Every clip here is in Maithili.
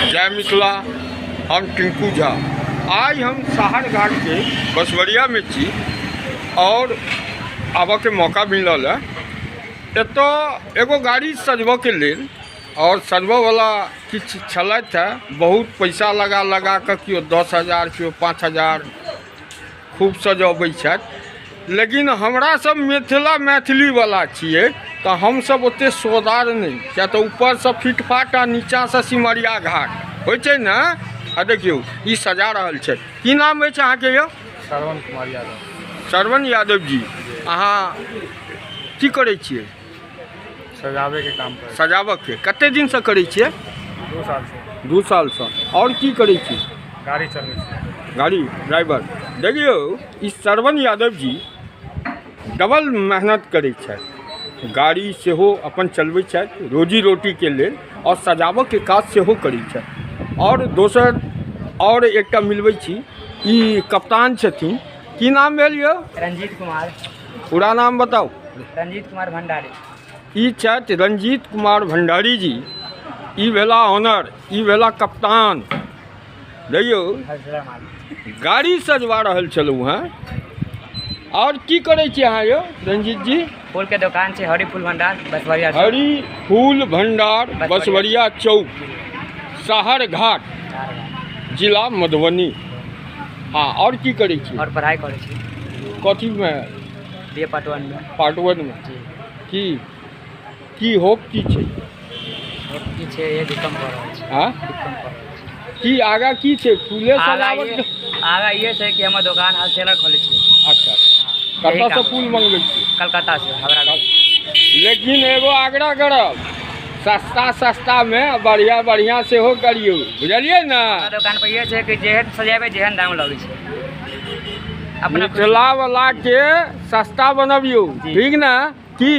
जय मिथिला। हम टिंकू झा। आइ हम साहरघाट के बसवरिया में छी और आबऽ के मौका मिलल है। एतऽ एगो गाड़ी सजबऽ के लेल और सजबऽ वाला किछु छलथि है, बहुत पैसा लगा लगा कऽ केओ 10,000 केओ 5,000 खूब सजबै छथि। लेकिन हमरा सब मिथिला मैथिली वाला छियै तऽ हमसब ओते सोदार नहि, किया तऽ ऊपरसँ फिटफाट आ नीचाँसँ सिमरिया घाट होइ छै ने। आ देखियौ ई सजा रहल छै। की नाम अछि अहाँके यौ? श्रवण कुमार यादव। श्रवण यादव जी, अहाँ की करै छियै? सजाबैके काम करै। सजाबऽके कते दिनसँ करै छियै? 2 सालसँ। 2 सालसँ। आओर की करै छी? गाड़ी चलबै छी। गाड़ी ड्राइवर। देखियौ ई श्रवण यादव जी डबल मेहनत करै छथि, गाड़ी सेहो अपन चलबै छथि रोजी रोटीके लेल आओर सजाबऽके काज सेहो करै छथि। आओर दोसर आओर एकटा मिलबै छी, ई कप्तान छथिन। की नाम भेल यौ? रंजीत कुमार। पूरा नाम बताउ। रंजीत कुमार भंडारी। ई छथि रंजीत कुमार भंडारी जी। ई भेला ऑनर, ई भेला कप्तान। देखियौ गाड़ी सजवा रहल छलहुँ हेँ। आओर की करै छी अहाँ यौ रंजीत जी? फूल के दोकान छै, हरी फूल भंडार बसवरिया चौक। हरी फूल भंडार बसवरिया चौक, साहरघाट, जिला मधुबनी। हाँ, आओर की करै छी? आओर पढ़ाइ करै छी। कथीमे? बी ए पार्ट 1 में। पार्ट 1 में। जी। की की होप की छै? होप की छै, ये बीकॉम कऽ रहल छी। हाँ? बीकॉम कऽ रहल छी। की आगा की छै? फूले सजावट? आगा ये छै कि हमर दोकान होलसेलर खोलै छी। अच्छा, कतऽसँ फूल मंगबै छी? कलकत्ता से, हावड़ा। लेकिन एगो आग्रह करब, सस्ता सस्ता में बढ़िया बढ़िया सेहो करियौ, बुझलियै ने? दोकान पर ये छै कि जेहन सजेबै जेहन दाम लगै छै। अपना मिथिला वाला के सस्ता बनबियौ, ठीक ने? की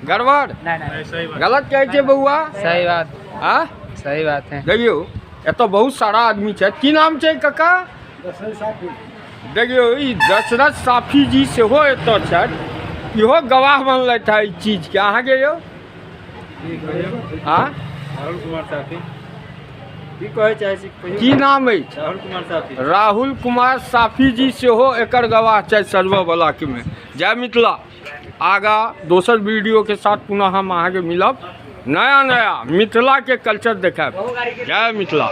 गड़बड़? नहीं नहीं, गलत कहै छै बौआ? सही बात। हाँ, सही बात है। देखियौ एतऽ बहुत सारा आदमी छै। की नाम छै काका? देखियौ ई दशरथ साफी जी सेहो एतऽ छथि, इहो गवाह बनलथि है एहि चीजके। अहाँके यौ? हाँ, राहुल कुमार साफी। की कहै चाहै छी? की नाम अछि? राहुल कुमार साफी। राहुल कुमार साफी जी सेहो एकर गवाह छथि सजबऽ वला के में। जय मिथिला। आगा दोसर वीडियो के साथ पुनः हम अहाँके मिलब, नया नया मिथिला के कल्चर देखायब। जय मिथिला।